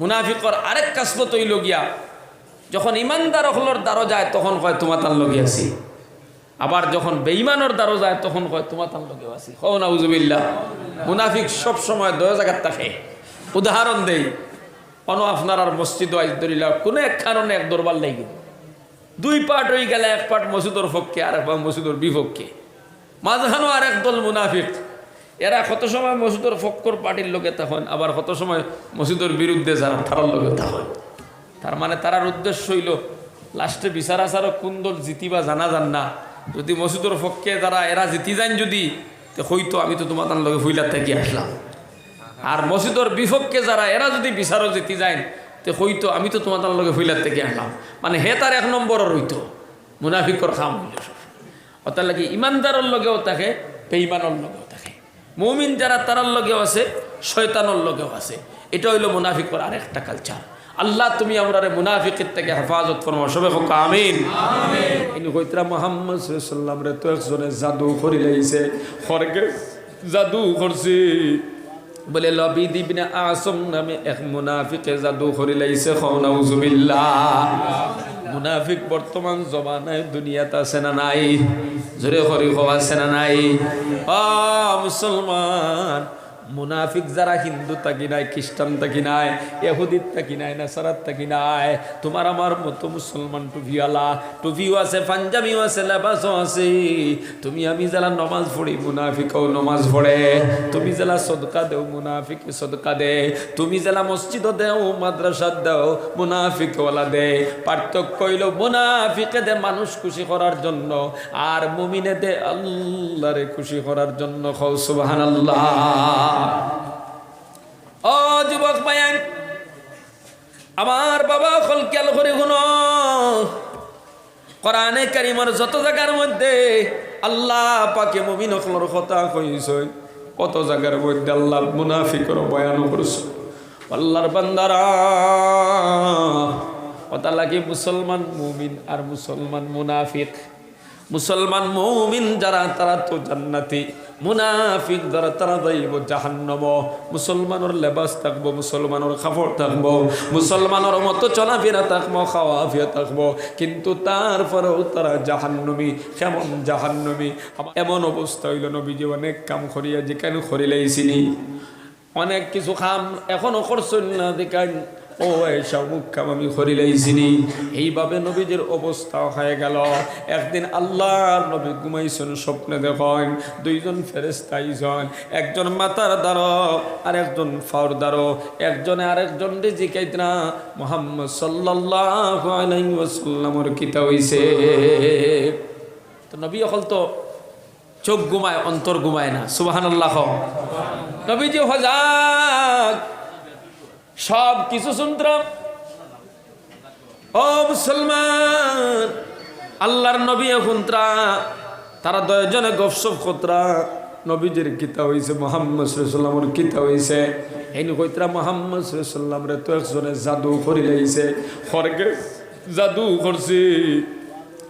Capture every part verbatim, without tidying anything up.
মুনাফিকর আরেক খাসলত অইলো গিয়া, যখন ইমানদার অকলর দ্বারো যায়, তখন কয়, "তুমাতান লগে আছি।" আবার যখন বেঈমানর দ্বারো যায়, তখন কয়, "তুমাতান লগেও আছি।" কও নাউজুবিল্লাহ। মুনাফিক সব সময় দুইও জাগাত থাকে। উদাহরণ দেই, অনো আপনারার মসজিদো আইজ ধরিলা কুনু এক কারণে এক দরবার লাগি দুই পার্ট অইগেলা, এক পার্ট মসজিদর পক্ষে, আর এক পার্ট মসজিদর বিপক্ষে। মাঝখানো আরেক দল মুনাফিক, এরা কত সময় মসজিদর পক্ষর পার্টির লগে থাকইন, আবার কত সময় মসজিদর বিরুদ্ধে যারা, তারার লগে থাকইন। তার মানে তারার উদ্দেশ্য অইলো লাস্টে বিচার আচারো কুন দল জিতিবা জানা যার না। যুদি মসজিদর পক্ষে যারা, এরা জিতি যাইন যুদি, তে কইতো, "আমি তো তুমাতান লগে পয়লার থাকি আছলাম।" আর মসজিদর বিপক্ষে যারা, এরা যুদি বিচারো জিতি যাইন, তে কইতো, "আমি তো তুমাতান লগে পয়লার থাকি আছলাম।" মানে হে তার এক নম্বরর অইতো, মুনাফিকর কাম অইলো সব। অতার লাগি ইমানদারর লগেও থাকে, বেঈমানর লগেও থাকে। মুমিন যারা, তারার লগেও আছে, শয়তানর লগেও আছে। ইটা অইলো মুনাফিকর আরেকটা কালচার। আল্লাহ, তুমি আমরারে মুনাফিকির থাকি হেফাজত ফরমাও। সবে কউক্কা আমিন। ইনি কইতরা, "মুহাম্মদ সাল্লাল্লাহু আলাইহি ওয়াসাল্লামরে তো একজনে জাদু করিলাইছে।" খরগে জাদু করছে। বলে, "লবিদ ইবনে আসম নামে এক মুনাফিকে জাদু করিলাইছে।" কও নাউজুবিল্লাহ। মুনাফিক বর্তমান জমানায় দুনিয়াত আছে না নাই? জোরে করি কও, আছে না নাই? ও মুসলমান, মুনাফিক যারা হিন্দু থাকি নায়, খ্রিস্টান থাকি নায়, ইহুদিত থাকি নায়, নাসারাত থাকি নায়, তুমার আমার মতো মুসলমান টুপিআলা, টুপিও আছে, পাঞ্জাবিও আছে, লেবাসও আছে। তুমি আমি যেলা নমাজ পড়ি, মুনাফিকও নমাজ পড়ে। তুমি যেলা সদকা দেও, মুনাফিকে সদকা দে। তুমি যেলা মসজিদো দেও, মাদ্রাসাত দেও, মুনাফিকওয়ালা দে। পার্থক্য অইলো, মুনাফিকে দে মানুষ খুশি করার জন্য, আর মুমিনে দে আল্লারে খুশি করার জন্য। কও সুবহানাল্লাহ। ও যুবক ভাইয়াইন, আমার বাবা অকল, খেয়াল করি হুনো, কোরআনে কারিমর যত জাগার মধ্যে আল্লাহ পাকে মুমিন অকলর কথা কইছইন, কত জাগার মধ্যে আল্লাহ মুনাফিকর বয়ান করছইন। আল্লাহর বান্দারা, অতার লাগি মুসলমান মুমিন আর মুসলমান মুনাফিক। মুসলমান মুমিন যারা, তারা তো জান্নাতি। মুনাফিক যারা, তারা যাইবো জাহান্নামো। মুসলমানর লেবাস থাকবো, মুসলমানর কাপড় থাকবো, মুসলমানর মতো চলাফিরা থাকবো, খাওয়া ফিয়া থাকবো, কিন্তু তারপরেও তারা জাহান্নামী। কেমন জাহান্নামী? এমন অবস্থা অইলো, নবীজি অনেক কাম করিয়া যেখান করিলাইছইন নি, অনেক কিছু কাম এখনো করছইন না, যেখান, ও, এই অমুক কাম আমি করিলাইছি নি। এইভাবে নবীজির অবস্থা হয়ে গেল। একদিন আল্লাহর নবী ঘুমাইছইন, স্বপ্নে দেখইন দুইজন ফেরেশতা আইছইন, একজন মাথার দ্বারো আর একজন পাওর দ্বারো। একজনে আরেকজনরে জিকাইতরা, "মুহাম্মদ সাল্লাল্লাহু আলাইহি ওয়াসাল্লামর কিতা অইছে?" তো নবী অকল তো চোখ ঘুমায়, অন্তর ঘুমায় না। সুবহানাল্লাহ। নবীজি হজাগ, সব কিছু শুনতরা। ও মুসলমান, আল্লাহর নবী হুনতরা, তারা দুইজনে গফসফ করতরা, নবীজির কিতা অইছে, মুহাম্মদ সাল্লাল্লাহু আলাইহি ওয়াসাল্লামর কিতা অইছে। এইন কইতরা, "মুহাম্মদ সাল্লাল্লাহু আলাইহি ওয়াসাল্লামরে তো একজনে জাদু করিলাইছে, খরগে জাদু করছে।"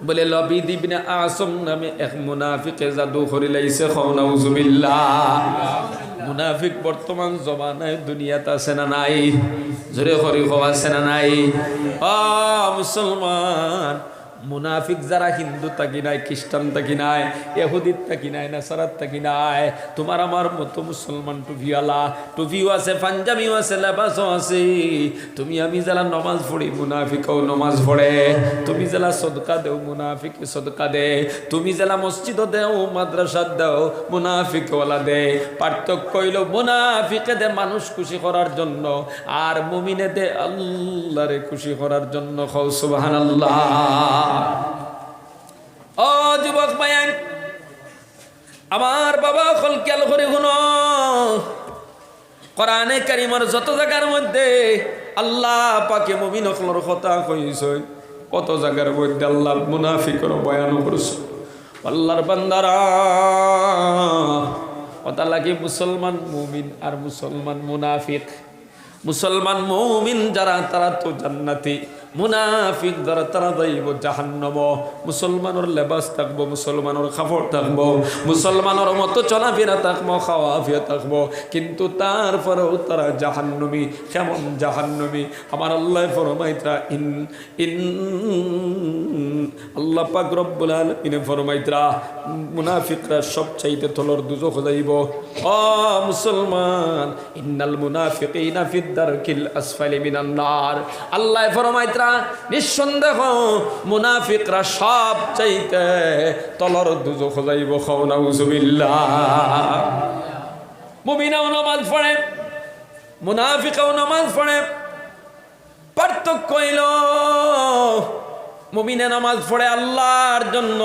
বলে, "লবিদ ইবনে আসম নামে এক মুনাফিকে জাদু করিলাইছে।" কও নাউজুবিল্লাহ। মুনাফিক বর্তমান জমানায় দুনিয়াত আছে না নাই? জোরে করি কও, আছে না নাই? ও মুসলমান, মুনাফিক যারা হিন্দু থাকি নায়, খ্রিস্টান থাকি নায়, ইহুদিত থাকি নায়, নাসারাত থাকি নায়, তুমার আমার মতো মুসলমান টুপিআলা, টুপিও আছে, পাঞ্জাবিও আছে, লেবাসও আছে। তুমি আমি যেলা নমাজ পড়ি, মুনাফিকও নমাজ পড়ে। তুমি যেলা সদকা দেও, মুনাফিকে সদকা দে। তুমি যেলা মসজিদো দেও, মাদ্রাসাত দেও, মুনাফিকওয়ালা দে। পার্থক্য অইলো, মুনাফিকে দে মানুষ খুশি করার জন্য, আর মুমিনে দে আল্লারে খুশি করার জন্য। কও সুবহানাল্লাহ। ও যুবক ভাইয়াইন, আমার বাবা অকল, খেয়াল করি হুনো, কোরআনে কারিমর যত জাগার মধ্যে আল্লাহ পাকে মুমিন অকলর কথা কইছইন, কত জাগার মধ্যে আল্লাহ মুনাফিকর বয়ান করছইন। আল্লাহর বান্দারা, অতার লাগি মুসলমান মুমিন আর মুসলমান মুনাফিক। মুসলমান মুমিন যারা, তারা তো জান্নাতি। মুনাফিক যারা, তারা যাইবো জাহান্নামো। মুসলমানর লেবাস থাকবো, মুসলমানর কাপড় থাকবো, মুসলমানর মতো চলাফেরা থাকবো, খাওয়া ফিয়া থাকবো, কিন্তু তারপরেও তারা জাহান্নামী। কেমন জাহান্নামী? আমার আল্লায় ফরমাইতরা, ইন, ইন, আল্লাহ পাক রব্বুল আলামিনে ফরমাইতরা, মুনাফিকরা সবচাইতে তলর দুজখ যাইবো। ও মুসলমান, ইন্নাল মুনাফিকিনা ফিদ দারকিল আসফালি মিনান নার। আল্লায় ফরমাইতরা, নিঃসন্দেহ মুনাফিকরা সবচাইতে তলর দুজখ যাইবো। কও নাউজুবিল্লাহ। মুমিনেও নামাজ পড়ে, মুনাফিকেও নামাজ পড়ে। পার্থক্য অইলো, মুমিনে নামাজ পড়ে আল্লাহর জন্য,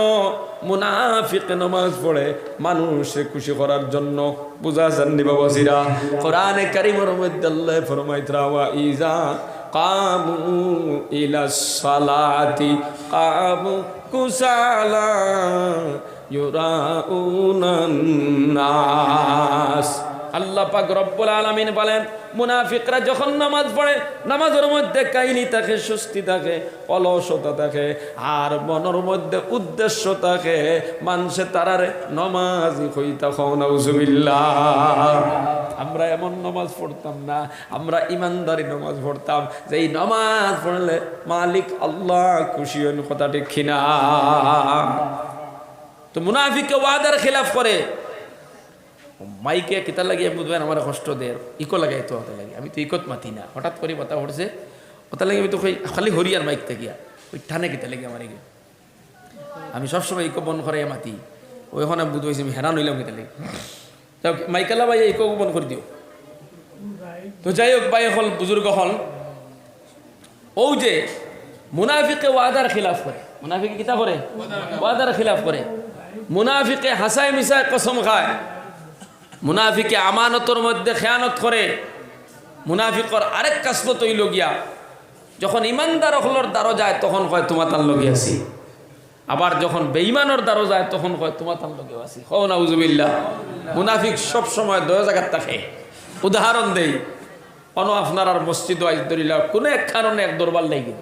মুনাফিকে নামাজ পড়ে মানুষরে খুশি করার জন্য। বুঝা যার নি বাবাজিরা? কোরআনে কারীমর মধ্যে আল্লায় ফরমাইতরা, ওয়া ইজা কামু ইলাস সালাতি কামু কুসালা ইউরাউনান নাস। আল্লাহ পাক রব্বুল আলামিন বলেন, মুনাফিকরা যখন নামাজ পড়ে, নামাজর মধ্যে কাহিলি থাকে, সুস্তি থাকে, অলসতা থাকে, আর মনর মধ্যে উদ্দেশ্য থাকে মানষে তারারে নামাজি কইতা। কও নাউজুবিল্লাহ। আমরা এমন নামাজ পড়তাম না, আমরা ইমানদারি নামাজ পড়তাম, যেই নামাজ পড়লে মালিক আল্লাহ খুশি অইন। কথা ঠিক কিনা? তো মুনাফিকে ওয়াদার খিলাফ করে। মাইকে কিতার লাগি আমি বুঝবেন আমারে কষ্ট দের, ইকো লাগাইতো ওটার লাগি। আমি তো ইকোত মাতি না, হঠাৎ করি মাতা পড়ছে, ওটার লাগি আমি তো কই, খালি হরিয়ার মাইক থাকিয়া, ওই টানে কিতার লাগি আমার ইকো। আমি সবসময় ইকো বন্ধ করে মাতি, ওই এখন আমি বুঝবাইছি, আমি হেরান অইলাম কিতার লাগি। যাও, মাইকালা ভাই, ইকো বন্ধ করি দিও। তো যাই হোক, ভাই অকল, বুজুর্গ অকল, অউ যে মুনাফিকে ওয়াদার খিলাফ করে, মুনাফিকে কিতা করে? ওয়াদার খিলাফ করে। মুনাফিকে হাছায় মিছায় কসম খায়, মুনাফিকে আমানতর মধ্যে খেয়ানত করে। মুনাফিকর আরেক খাসলত অইলো গিয়া, যখন ইমানদার অকলর দ্বারো যায়, তখন কয়, "তুমাতার লগে আছি।" আবার যখন বেঈমানর দ্বারো যায়, তখন কয়, "তুমাতার লগেও আছি।" কও নাউজুবিল্লাহ। মুনাফিক সব সময় দুই জাগাত থাকে। উদাহরণ দেই, অনো আপনারার মসজিদো আইজ ধরিলা কুনু এক কারণে এক দরবার লাগি গেল,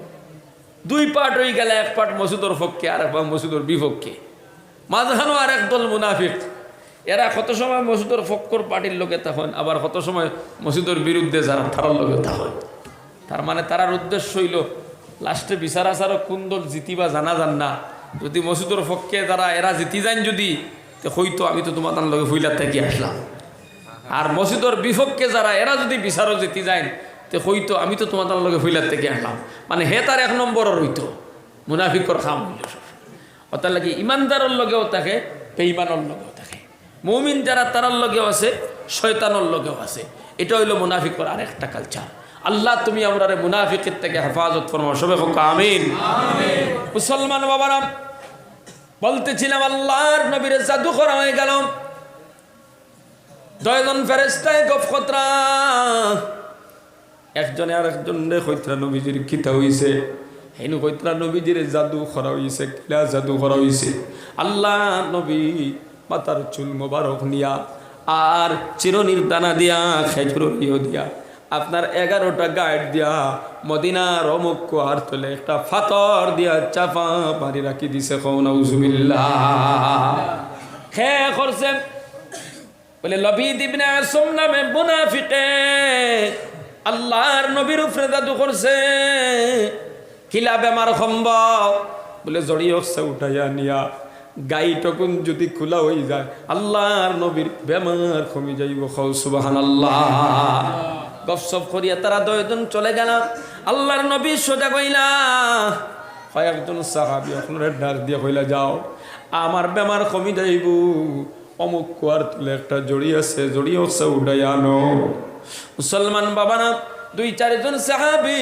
দুই পার্ট অইগেলা, এক পার্ট মসজিদর পক্ষে আর এক পার্ট মসজিদর বিপক্ষে। মাঝখানো আরেক দল মুনাফিক, এরা কত সময় মসজিদর পক্ষর পার্টির লগে থাকইন, আবার কত সময় মসজিদর বিরুদ্ধে যারা, তারার লগে থাকইন। তার মানে তারার উদ্দেশ্য অইলো লাস্টে বিচার আচারো কুন দল জিতিবা জানা যার না। যদি মসজিদর পক্ষে যারা, এরা জিতি যাইন যদি, তে কইতো, "আমি তো তুমাতার লগে পয়লার থাকি আছলাম।" আর মসজিদর বিপক্ষে যারা, এরা যদি বিচারো জিতি যাইন, তে কইতো, "আমি তো তুমাতার লগে পয়লার থাকি আছলাম।" মানে হে তার এক নম্বরর অইতো। মুনাফিকর কাম অইলো সব। অটার লাগি ইমানদারর লগেও থাকে, বেঈমানর লগেও থাকে। মুমিন যারা, তারার লগেও আছে, শয়তানর লগেও আছে। ইটা অইলো মুনাফিকর আরেকটা কালচার। আল্লাহ, তুমি আমরারে মুনাফিকের থাকি হেফাজত ফরমাও। সবে কউক্কা আমিন। মুসলমান বাবারা, বলতেছিলাম, আল্লাহর নবীর জাদু করা অইগেল। দুইজন ফেরেশতায় গফ করতরা। একজনে আরেকজনরে কইতরা, "নবীজির কিতা অইছে?" হেইন কইতরা, "নবীজিরে জাদু করা অইছে।" "কিলা জাদু করা অইছে?" "আল্লাহর নবী মাথার চুল মোবারক নিয়া আর চিরুনির দানা দিয়া, খেজুরর ইয়ো দিয়া, আপনার এগারোটা গাইট দিয়া মদিনার অমুক কুয়ার তলে একটা পাথর দিয়া চাপা মারি রাখি দিছে।" কও নাউজুবিল্লাহ। কে করছে? বলে, "লবিদ ইবনে আসম নামে মুনাফিকে আল্লাহর নবীর উপরে জাদু করছে।" "কিলা বেমার কমবো?" বলে, "জড়ি অকসা উঠাইয়া নিয়া গাইট অগুন যদি খুলা অইযায়, আল্লাহর নবীর বেমার কমি যাইবো।" কও সুবহানাল্লাহ। গফসফ করিয়া তারা দুইজন চলে গেলা। আল্লাহর নবী সজাগ অইলা। কয়েকজন সাহাবী অকলরে ডাক দিয়া কইলা, "যাও, আমার বেমার কমি যাইবো।" অমুক কুয়ার তলে একটা জড়ি আছে, জড়ি অকসা উঠাইয়া আনো। মুসলমান বাবারা, দুই চারজন সাহাবী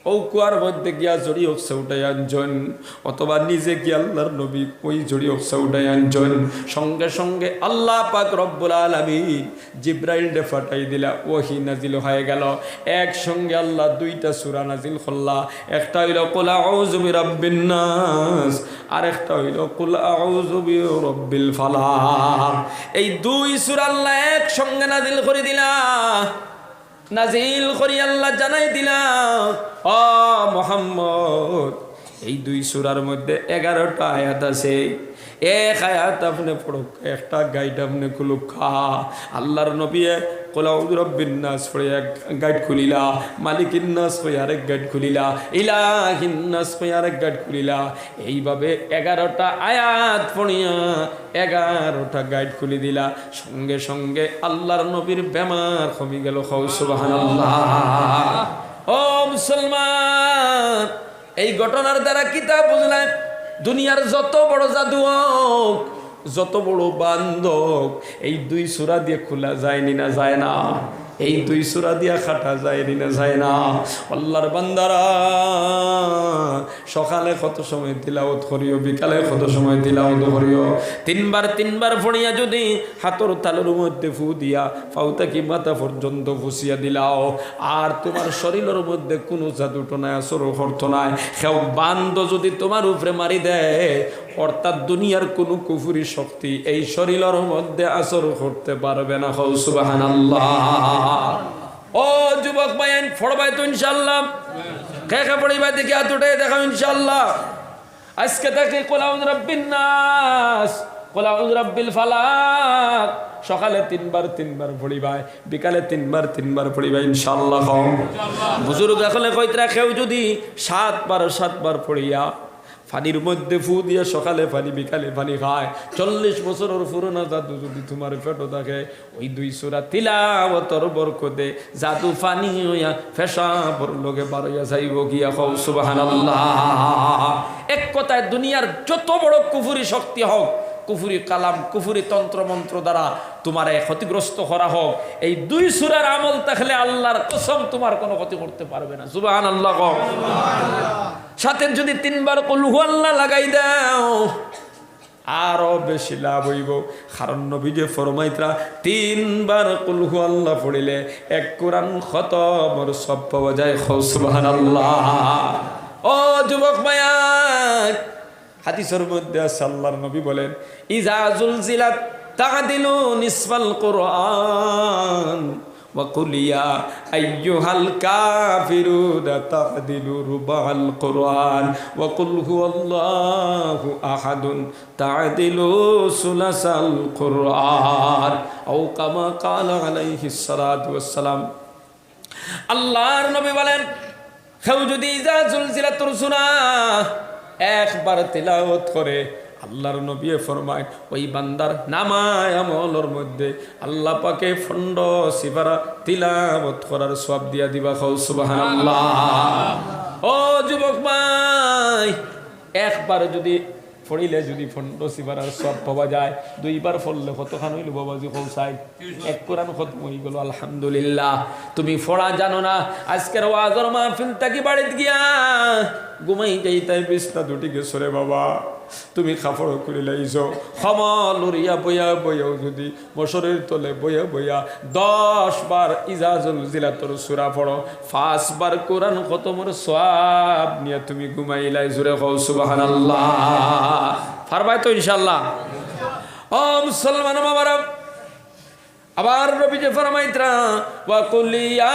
অউ কুয়ার মধ্যে গিয়া জড়ি অকসা উঠাইয়া আনছইন, অথবা নিজে গিয়া আল্লাহর নবী অউ জড়ি অকসা উঠাইয়া আনছইন। সঙ্গে সঙ্গে আল্লাহ পাক রব্বুল আলামিন জিব্রাইলরে পাঠাই দিলা, ওহী নাজিল অইগেল। একসঙ্গে আল্লাহ দুইটা সূরা নাজিল করলা, একটা অইলো কুল আউযু বিরাব্বিন নাস, আরেকটা অইলো কুল আউযু বিরাব্বিল ফালাক। এই দুই সূরা আল্লাহ একসঙ্গে নাজিল করি দিলা। নাজিল করি আল্লায় জানাই দিলা, "ও মুহাম্মদ, এই দুই সূরার মধ্যে এগারোটা আয়াত আছে। এক আয়াত আপনে পড়উক্কা, একটা গাইট আপনে খুলউক্কা।" আল্লার নবীয়ে কুল আউযু বিরাব্বিন নাস পড়ে এক গাইট খুলিলা, মালিকিন নাস কই আরেক গাইট খুলিলা, ইলাহিন নাস কই আরেক গাইট খুলিলা। এইভাবে এগারোটা আয়াত পড়িয়া এগারোটা গাইট খুলি দিলা। সঙ্গে সঙ্গে আল্লার নবীর বেমার কমি গেল। কও সুবহানাল্লাহ। ও মুসলমান, এই ঘটনার দ্বারা কিতা বুঝলাম? দুনিয়ার যত বড় জাদু হোক, যত বড় বান্দ হোক, এই দুই সূরা দিয়া খুলা যায়নি না যায় না? এই দুই সূরা দিয়া কাটা যায়নি না যায় না? আল্লার বান্দারা, সকালে কত সময় তিলাওয়াত করিও, বিকালে কত সময় তিলাওয়াত করিও, তিনবার তিনবার পড়িয়া যদি হাতর তালুর মধ্যে ফু দিয়া পাও থাকি মাথা পর্যন্ত ফুসিয়া দিলাও, আর তুমার শরীলর মধ্যে কুনু জাদু টোনায় আসর করতো নায়। কেউ বান্দ যদি তুমার উপরে মারি দেয়, অর্থাৎ দুনিয়ার কুনু কুফুরি শক্তি এই শরীলর মধ্যে আসর করতে পারবে না। কও সুবহানাল্লাহ। ও যুবক ভাইয়াইন, পড়বায় তো ইনশাআল্লাহ? কে কে পড়িবায় দেখি হাত উঠাই দেখাও ইনশাআল্লাহ। আজকে থাকি কুল আউযু বিরাব্বিন নাস, কুল আউযু বিরাব্বিল ফালাক, সকালে তিনবার তিনবার পড়িবায়, বিকালে তিনবার তিনবার পড়িবায় ইনশাআল্লাহ। কও। বুজুর্গ অকলে কইতরা, কেউ যদি সাতবার সাতবার পড়িয়া পানির মধ্যে ফু দিয়া সকালে পানি বিকালে পানি খায়, চল্লিশ বছরর পুরানা জাদু যদি তুমার পেটো থাকে, ওই দুই সূরা তিলাওয়াতর বরকতে জাদু পানি অইয়া পেশাবর লগে বারইয়া যাইবো গিয়া। কও সুবহানাল্লাহ। এক কথায় দুনিয়ার যত বড় কুফুরি শক্তি হোক, কুফুরি কালাম, কুফুরি তন্ত্র মন্ত্র দ্বারা তুমারে ক্ষতিগ্রস্ত করা হোক, এই দুই সূরার আমল থাকলে আল্লার কসম তুমার কুনু ক্ষতি করতে পারবে না। সুবহানাল্লাহ কও। সাথে যদি তিনবার কুল হু আল্লাহ লাগাই দেও, আরো বেশি লাভ অইবো। কারণ নবীজি ফরমাইতরা, তিনবার কুল হু আল্লাহ পড়িলে এক কুরআন খতমর সওয়াব পাওয়া যায়। কও সুবহানাল্লাহ। ও যুবক ভাইয়াইন, হাদিসর মধ্যে আছে, আল্লার নবী বলেন, "ইজা জুলজিলাত তা'দিলু নিসফাল কুরআন।" وقل يا أيها الكافرون تعدل ربع القرآن، وقل هو الله أحد تعدل ثلث القرآن، أو كما قال عليه الصلاة والسلام। আল্লার নবী বলেন, কেউ যদি ইজা জুলজিলাতুর সূরা একবার তিলাওয়াত করে, আল্লার নবীয়ে ফরমায়, ওই বান্দার নামায় আমলর মধ্যে আল্লাহ পাকে পনেরো সিফারা তিলাওয়াত করার সওয়াব দিয়া দিবা। কও সুবহানাল্লাহ। ও যুবক ভাই, একবার যদি পড়িলে যদি পনেরো সিফারার সওয়াব পাওয়া যায়, দুইবার পড়লে কতখান অইলো বাবাজি? কও চাই। এক কুরআন খতম অইগেলো, আলহামদুলিল্লাহ। তুমি পড়া জানো না, আজকের ওয়াজর মাহফিল থাকি বাড়িত গিয়া ঘুমাই যাইতায়, বিছনাত উঠি গেছো রে বাবা, তুমি কাপড় খুলি লাইছো, কম্বল উড়িয়া বইয়া বইয়াও যদি মশারির তলে বইয়া বইয়া দশ বার ইজা জুলজিলাতুর সূরা পড়ো, পাঁচবার কুরআন খতমর সওয়াব নিয়া তুমি ঘুমাইলায়। জোরে কও সুবহানাল্লাহ। পারবায় তো ইনশাআল্লাহ? ও মুসলমান বাবারা, আবার নবীজি ফরমাইতরা, "ওয়া কুল ইয়া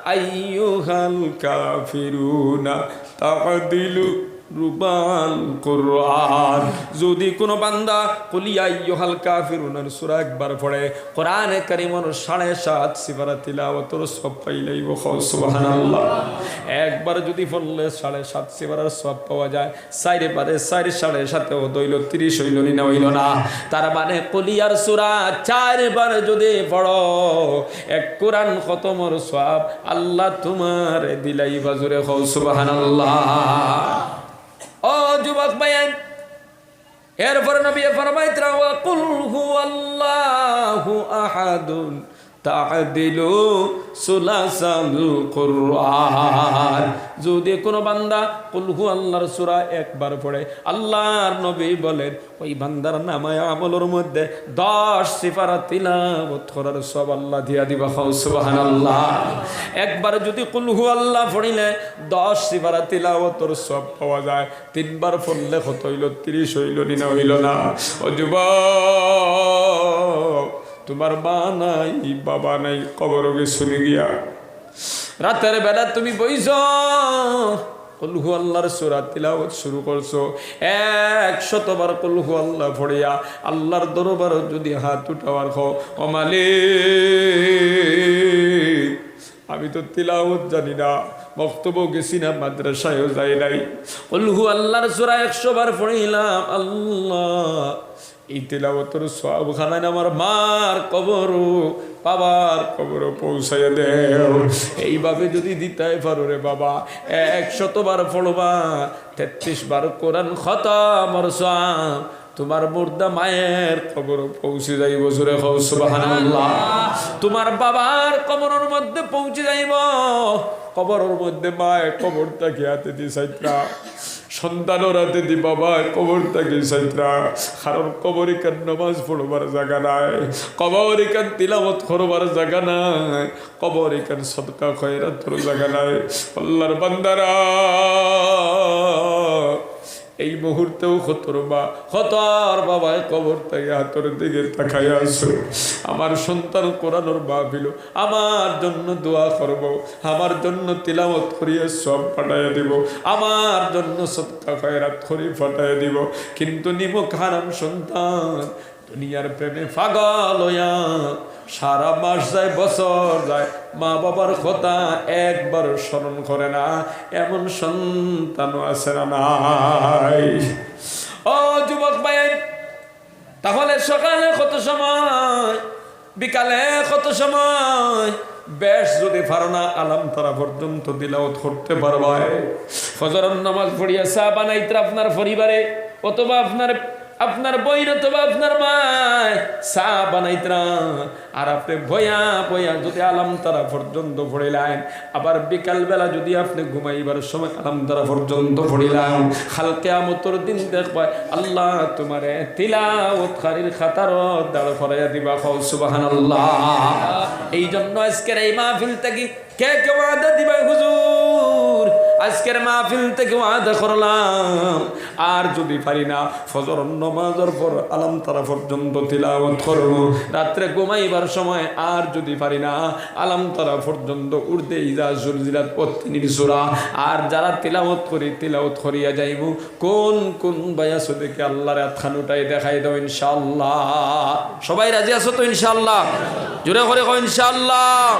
আইয়ুহাল কাফিরুনা তা'দিলু রুবাল কুরআন।" যদি কুনু বান্দা কুল ইয়া আইয়ুহাল কাফিরুনার সূরা একবার পড়ে, কোরআনে কারীমর সাড়ে সাত সিফারা তিলাওয়াতর সওয়াব পাইলাইবো। কও সুবহানাল্লাহ। একবার যদি পড়লে সাড়ে সাত সিফারার সওয়াব পাওয়া যায়, চাইরবারে চাইর, সাড়ে সাতে অত অইলো, তিরিশ অইলো নি না অইলো না? তার মানে কুল ইয়ার সূরা চাইরবার যদি পড়ো, এক কুরআন খতমর সওয়াব আল্লাহ তুমারে দিলাইবা। জোরে কও সুবহানাল্লাহ। ও যুবক ভাইয়াইন, এরপরে নবীয়ে ফরমাইতরা, "ওয়া কুল হুয়াল্লাহু আহাদুন তা'দিলু সুলাসাল কুরআন।" যদি কুনু বান্দা কুল হু আল্লাহর সূরা একবার পড়ে, আল্লাহর নবী বলেন, ওই বান্দার নামায় আমলর মধ্যে দশ সিফারা তিলাওয়াত করার সওয়াব আল্লাহ দিয়া দিবা। কও সুবহানাল্লাহ। একবার যদি কুল হু আল্লাহ পড়িলে দশ সিফারা তিলাওয়াতর সওয়াব পাওয়া যায়, তিনবার পড়লে কত অইলো? তিরিশ অইলো নি না অইলো না? ও যুবক, তুমার মা নাই, বাবা নাই, কবরো গেছইন গিয়া। রাতের বেলা তুমি বইছো, কুলহু আল্লাহর সূরা তিলাওয়াত শুরু করছো, একশত বার কুলহু আল্লাহ পড়িয়া আল্লাহর দরবারো যদি হাত উঠাও আর কও, "ও মালিক, আমি তো তিলাওয়াত জানি না, মক্তবো গেছি না, মাদ্রাসায়ও যাই নাই, কুলহু আল্লাহর সূরা একশো বার পড়িলাম, আল্লাহ, এই তিলাওয়াতর সওয়াব খানাইন আমার মার কবরো, বাবার কবরো পৌঁছাইয়া দেও।" এইভাবে যদি দিতায় পারো রে বাবা, একশত বার পড়বা, তেত্রিশ বার কোরআন খতমর সওয়াব তুমার মুর্দা মায়ের কবরো পৌঁছি যাইবো। জোরে কও সুবহানাল্লাহ। তুমার বাবার কবরর মধ্যে পৌঁছি যাইবো। কবরর মধ্যে মায়ে কবর থাকি হাতেদি চাইতরা, সন্তানর হাতেদি বাবায় কবর থাকি চাইতরা। কারণ কবর ইখান নামাজ পড়বার জাগা নায়, কবর ইখান তিলাওয়াত করবার জাগা নায়, কবর ইখান সদকা খয়রাতর জাগা নায়। আল্লাহর বান্দারা, এই মুহূর্তেও কতর মা, কতর বাবায় কবর থাকি হাতর দিকে তাকাইয়া আছো। আমার সন্তান কোরআনর মাহফিলো আমার জন্য দোয়া করবো, আমার জন্য তিলাওয়াত করিয়া সওয়াব পাঠাইয়া দিবো, আমার জন্য সদকা খয়রাত করি পাঠাইয়া দিবো। কিন্তু নিমক হারাম সন্তান দুনিয়ার প্রেমে পাগল অইয়া সারা মাস যায়, বছর যায়, মা বাবার কথা একবারও স্মরণ করে না, এমন সন্তানও আছে না নাই? ও যুবক ভাই, তাহলে সকালে কত সময়, বিকালে কত সময়, বেশ যদি পারো না আলাম তারা পর্যন্ত তিলাওয়াত করতে পারবায়। ফজরর নামাজ পড়িয়া চা বানাইতরা আপনার পরিবারে, অথবা আপনার, আপনার বইন অথবা আপনার মায় চা বানাইতরা, আর আপনে বইয়া বইয়া যদি আলাম তারা পর্যন্ত পড়িলাইন, আবার বিকালবেলা যদি আপনে ঘুমাইবার সময় আলাম তারা পর্যন্ত পড়িলাইন, কাল কিয়ামতর দিন দেখবায় আল্লাহ তুমারে তিলাওয়াতকারীর কাতারো দাঁড় করাইয়া দিবা। কও সুবহানাল্লাহ। এই জন্য আজকের এই মাহফিল থাকি কে কে ওয়াদা দিবায়, "হুজুর, আজকের মাহফিল থাকি ওয়াদা করলাম, আর যদি পারি না, ফজর নমাজর পর আলাম তারা পর্যন্ত তিলাওয়াত করমু, রাত্রে ঘুমাইবার সময় আর যদি পারি না, আলাম তারা পর্যন্ত উর্দে ইজা জুলজিলাত ওয়াত্তিনির সূরা, আর যারা তিলাওয়াত করি, তিলাওয়াত করিয়া যাইমু।" কোন কোন ভাই আছো দেখি আল্লাহর আতখান উঠাই দেখাই দাও ইনশাআল্লাহ। সবাই রাজি আছো তো ইনশাআল্লাহ? জোরে করি কও ইনশাআল্লাহ।